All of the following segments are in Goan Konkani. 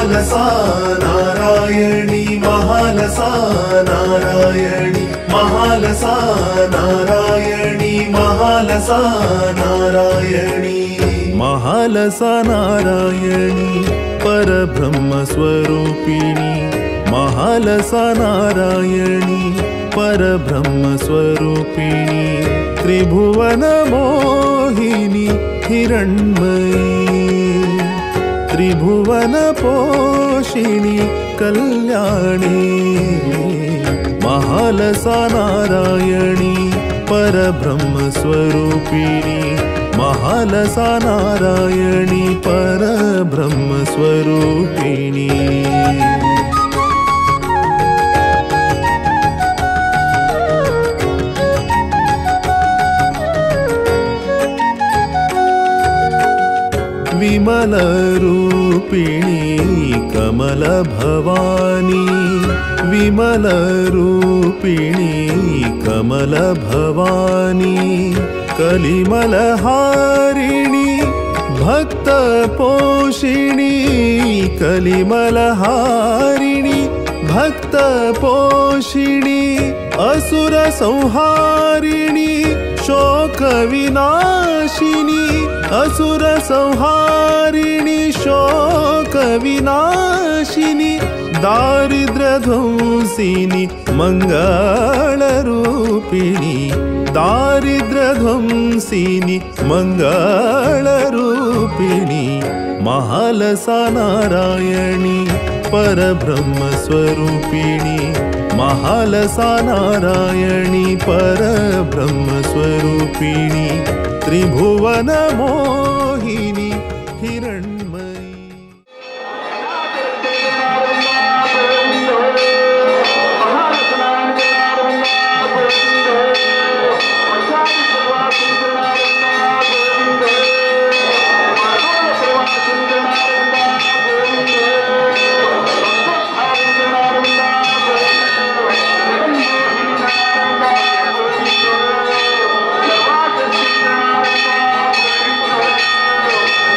Mhalsa Narayani Mhalsa Narayani Mhalsa Narayani Mhalsa Narayani. Mhalsa Narayani परब्रह्मस्वरूपिणी Mhalsa Narayani परब्रह्मस्वरूपिणी Tribhuvan Mohini Hiranmayi Tribhuvan पोषिणी Kalyani. Mhalsa Narayani परब्रह्मस्वरूपिणी Mhalsa Narayani परब्रह्मस्वरूपिणी। विमलरूपिणी कमलभवानी विमलरूपिणी कमलभवानी कलिमलहारिणी भक्तपोषिणी कलिमलहारिणी भक्तपोषिणी असुरसंहारिणी शोकविनाशिनी असुरसंहारिणी शोकविनाशिनी दारिद्र्यध्वंसिनी मंगलरूपिणी दारिद्र्यध्वंसिनी मंगलरूपिणी Mhalsa Narayani परब्रह्मस्वरूपिणी Mhalsa Narayani परब्रह्मस्वरूपिणी Tribhuvan Mohini Hiranmayi. Thank you.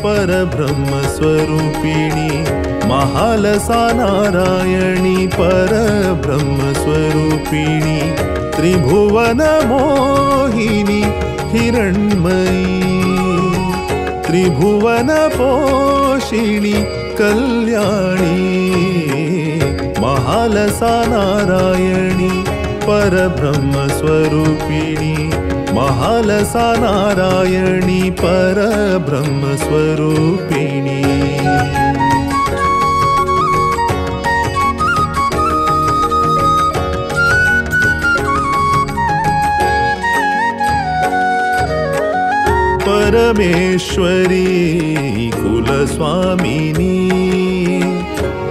परब्रह्मस्वरूपिणी Mhalsa Narayani परब्रह्मस्वरूपिणी त्रिभुवन मोहिनी हिरण्मयी त्रिभुवन पोषिणी कल्याणी महालसा नारायणी परब्रह्मस्वरूपिणी महालसा नारायणी परब्रह्मस्वरूपिणी। परमेश्वरी कुलस्वामिनी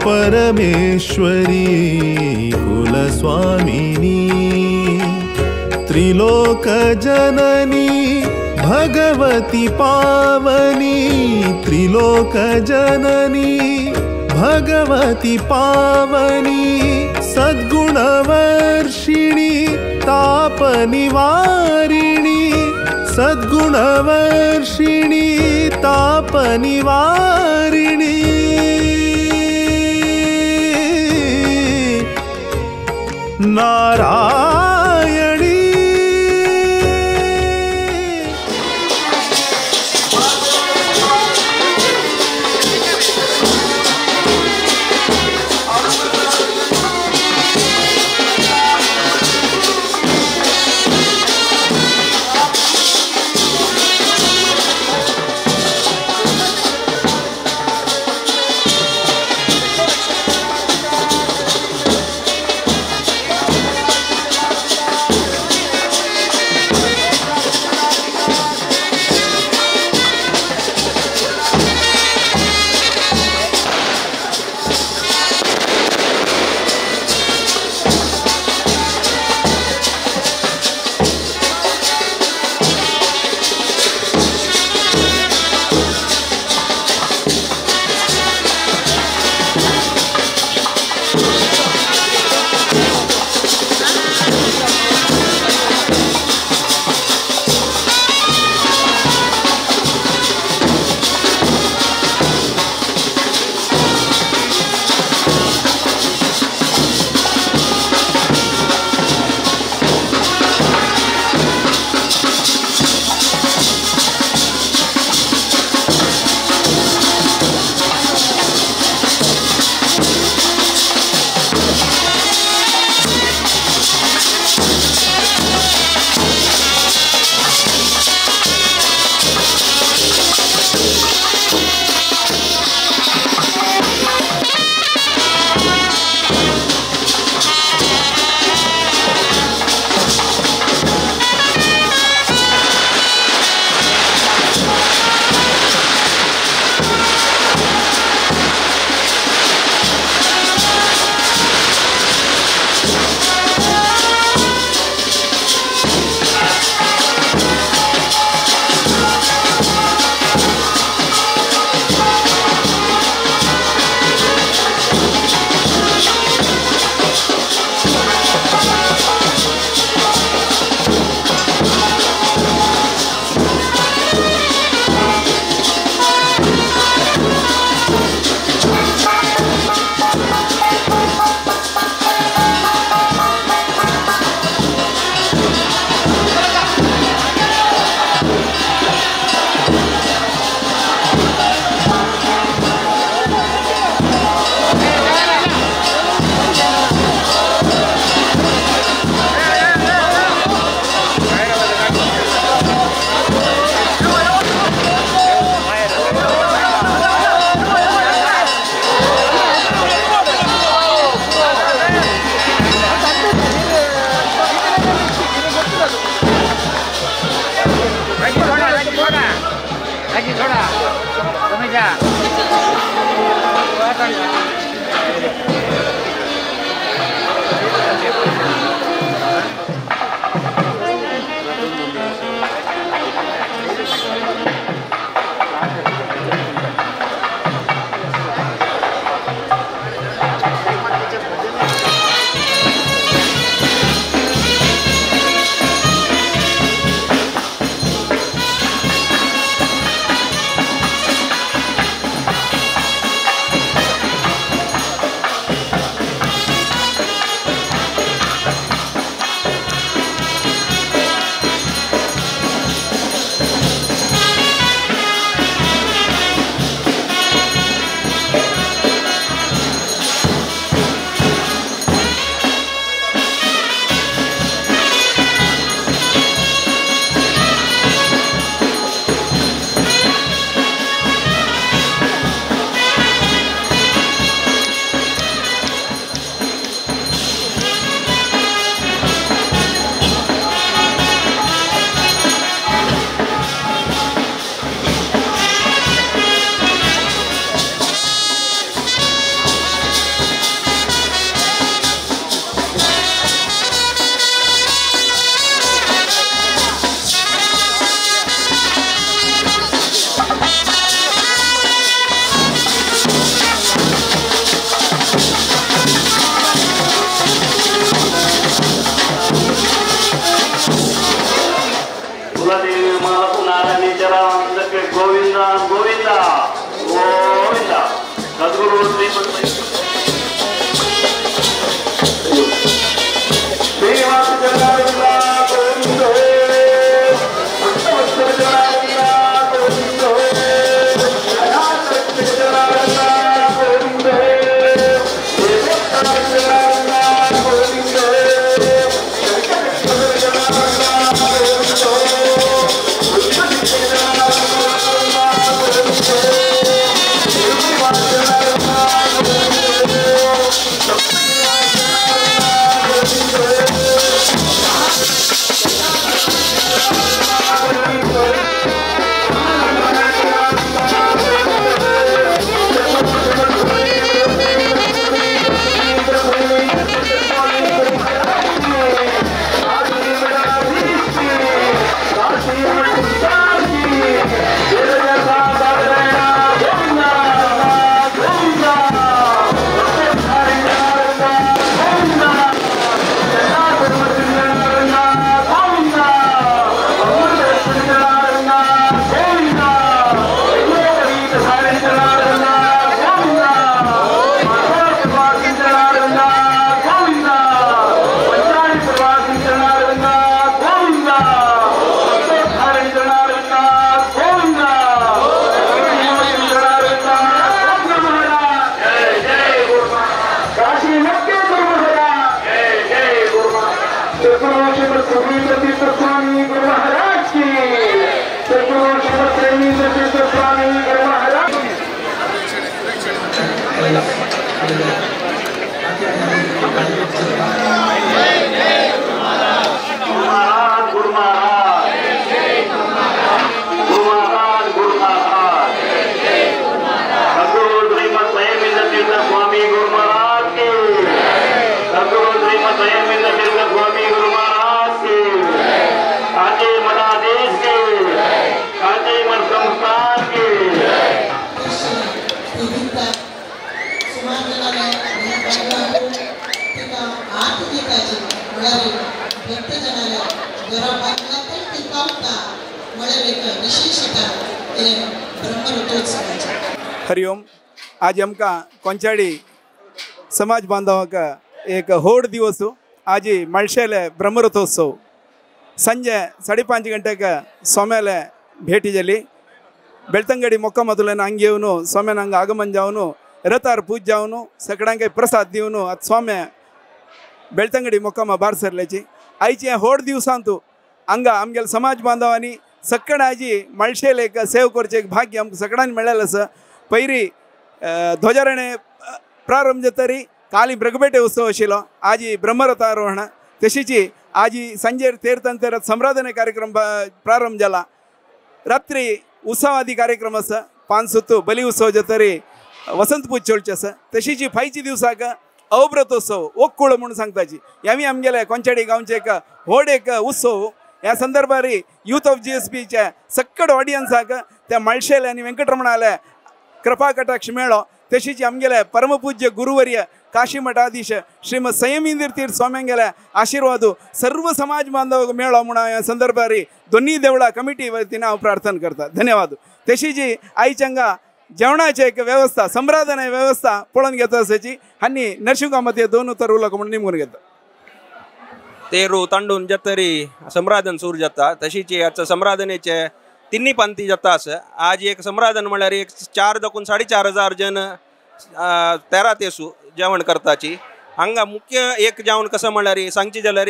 परमेश्वरी कुलस्वामिनी त्रिलोकजननी भगवती पावनी त्रिलोकजननी भगवती पावनी सद्गुणवर्षिणी तापनिवारिणी सद्गुणवर्षिणी तापनिवारिणी नारायणी। गोविंदा गोविंदा सद्गुरु हरिओम। आज आमकां कोंचाडी समाज बांधवांक एक व्हड दिवस। आज माळशेले ब्रह्मरथोत्सव संजे 5:30 गंटेक सोम्याले भेटी जाली। बेಳ್ತಂಗಡಿ ಮೊಕ್ಕಮದುಲನ ಹಂಗೆ येवन स्वाम्यान हांगा आगमन जावन रथार पूज जावन सगळ्यांक प्रसाद दिवन आतां स्वाम्या बेಳ್ತಂಗಡಿ ಮೊಕ್ಕಮ್ಮ भायर सरल्याची। आयचे व्हड दिवसांतू हांगा आमगेले समाज बांधवांनी सगळ्यां आजी माळशेल एक सेव करचें एक भाग्य आमकां सगळ्यांनी मेळ्ळेलें आसा। पयरी ध्वजारोहण प्रारंभ जातरी काली ब्रगबेटे उत्सव आशिल्लो, आजी ब्रह्मरथारोहण, तशीची आजी संजेर तेर सम्राधने कार्यक्रम प्रारंभ जाला। रात्री उत्सवादी कार्यक्रम आसा, 5 सुत्तू बली उत्सव जातरी वसंत पूज चलची आसा। तशीची फायची दिवसाक अवव्रतोत्सव ओक्कुळ म्हणून सांगताची ह्यावी आमगेले कोंचाडी गांवचे एक व्हड एक उत्सव। ह्या संदर्भार यूथ ऑफ GSPच्या सक्कड ऑडियन्साक त्या माळशेले आनी वेंकटरमणाले कृपा कटाक्ष मेळ्ळो। तशीच आमगेले परमपूज्य गुरुवर्य काशी मठाधीश श्रीमद संयमींद्र तीर्थ स्वाम्यांगेले आशीर्वाद सर्व समाज बांधवांक मेळ्ळो म्हणून ह्या संदर्भार दोन्ही देवळा कमिटी वतीन हांव प्रार्थना करता। धन्यवाद। तशीच आयच्या हांगा जेवणाची एक व्यवस्था सम्राधना व्यवस्था पळोवन घेता आसाची आनी नरशिंव कामत दोन उतर उलोवंक म्हणून निमगून घेता। तेरू तांडून जातरी सम्राधन सुरू जाता, तशीच ह्याच सम्राधनेचे तिन्ही पंथी जाता आसा। आज एक सम्राधन म्हळ्यार एक 4 दाखून 4,500 हजार जन 13 तेसू जेवण करताची। हांगा मुख्य एक जेवण कसं म्हळ्यार सांगची जाल्यार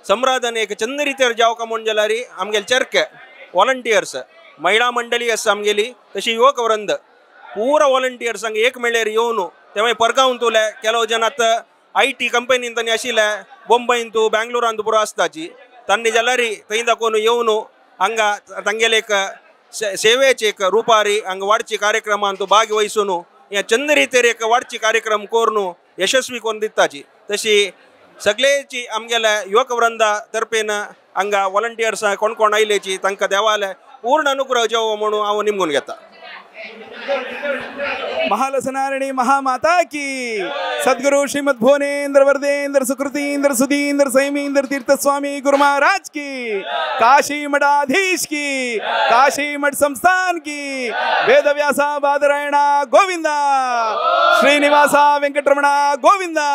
सम्राधन एक चंद रितीर जावका म्हूण जाल्यार आमगेले चरके वॉलंटियर्स महिला मंडळी आसा आमगेली, तशी युवक वृंद पुरा वॉलंटियर्स हांगा एक मेळ्यार येवन ते परगांव तुले ಕೆಲವು जन आतां IT कंपनीन तांणी आशिल्ले बोंबईंतू बेंगलोरांत पुरो आसताची तांणी जाल्यार थंय दाखोवन येवन हांगा तांगेले एक सेवेचे एक रुपारी हांगा वाडची कार्यक्रमांत भाग वहिसून ह्या चंद रितीर एक वाडची कार्यक्रम करून यशस्वी करून दिताची। तशी सगळेची आमगेल्या युवक वृंदा तर्फेन हांगा वॉलंटियर्स कोण कोण आयलेची तांकां देवाले पूर्ण अनुग्रह जेवो म्हणून हांव निमगून घेता। महालसनारायणी महामाता की। सद्गुरु श्रीमद भुवनेन्द्र वरदेन्द्र सुकृतीन्द्र सुधीन्द्र संयमीन्द्र तीर्थ स्वामी गुरु महाराज की, काशी मठाधीश की, काशी मठ संस्थान की। वेदव्यासा बादरायणा गोविंदा, श्रीनिवासा वेंकटरमणा गोविंदा,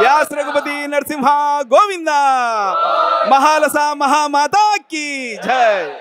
व्यास रघुपति नरसिंहा गोविंदा, महालसा महामाता की जय।